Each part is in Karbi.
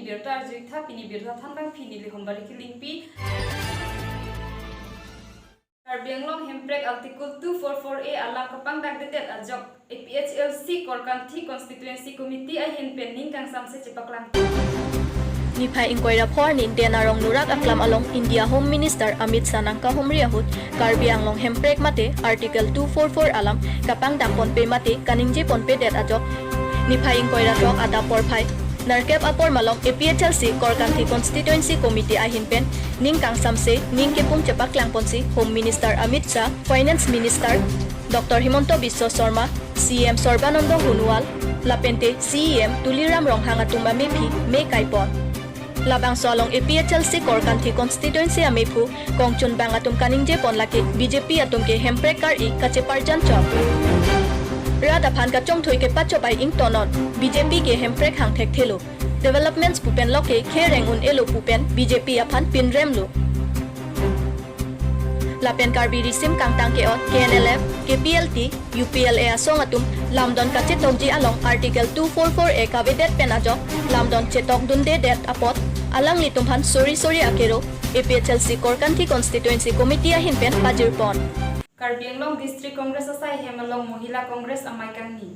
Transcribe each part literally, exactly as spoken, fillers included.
Birta arjuitha, pini birta thanbang pini Lihom Bari Kilingpi. Karbi Anglong Hemprek Article two four four A alam kapangdakdedet ajok A P H L C Korkanthi Constituency Committee ahin pen ning kangsamse chepaklang. Niphai ingkoi ra pho arni den arong nurak aklam along India Home Minister Amit Shah nangkahumri ahut Karbi Anglong Hemprek mate Article two four four alam kapangdakponpe mate kaningjeponpedet ajok niphai ingkoi ra throk adap porphai nerkep apor malom A P H L C Korkanthi Constituency Committee ahin pen ning kangsamse ning kepung chepaklangponsi Home Minister Amit Shah, Finance Minister Doctor Himanta Biswa Sarma, C E M Sarbananda Sonowal lapente C E M Tuliram Ronghang atum amephi me kaipon. Labangso along A P H L C Korkanthi Constituency amephu kongchunbang atum kaningjepon lake B J P atum ke Hemprek kar-i kacheparjan chot. Rat aphan kachongthui kepachop ai ingtonon, B J P ke Hemprek hang thekthelo. Developments pu pen loke khereng un-elo pu pen B J P aphan pinremlo. Lapen Karbi risim kangtang ke-ot K N L F, K P L T, U P L A asong atum lamdon kachetokji along Article two four four A kavedet pen ajok lamdon chetokdundedet apot alanglitum aphan sori sori akero A P H L C Korkanthi Constituency Committee ahin pen pajirpon. Karbi Anglong District Congress asai hem along Mohila Congress amei kangni.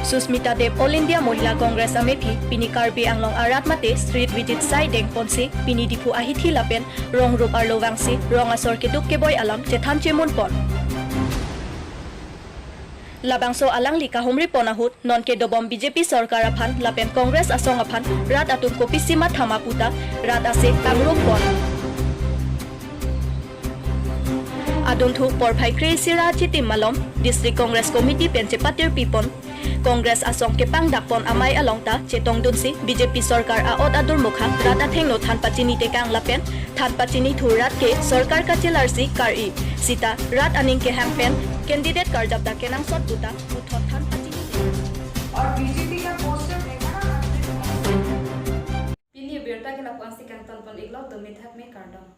Susmita Dev All India Mohila Congress amephi pini Karbi Anglong arat mate street visit sai dengponsi pini Diphu ahithi lapen rong rup arlo vangsi rong asor keduk keboi alam chethan chemunpon. Labangso alangli kahumripon ahut nonke dobom B J P sorkar aphan lapen Congress asong aphan rat atum kopisi mathama puta rat ase kangrupon. Adunthu porphai kre-isi ra chitim malom District Congress Committee pen chepatirpipon. Congress asong kepangdakpon amei along ta chetongdunsi B J P sorkar a-ot adurmukha rat athengno than pachini tekang lapen than pachini thu rat ke sorkar kachelarsi kar-i sita rat aning kehang pen candidate karjap ta kenangsot puta puthot than pachini tekang. और बीजेपी का पोस्टर देखा ना, Pini birta ke lapu-ansi kangtonpon iklo, dome thakme, kardom.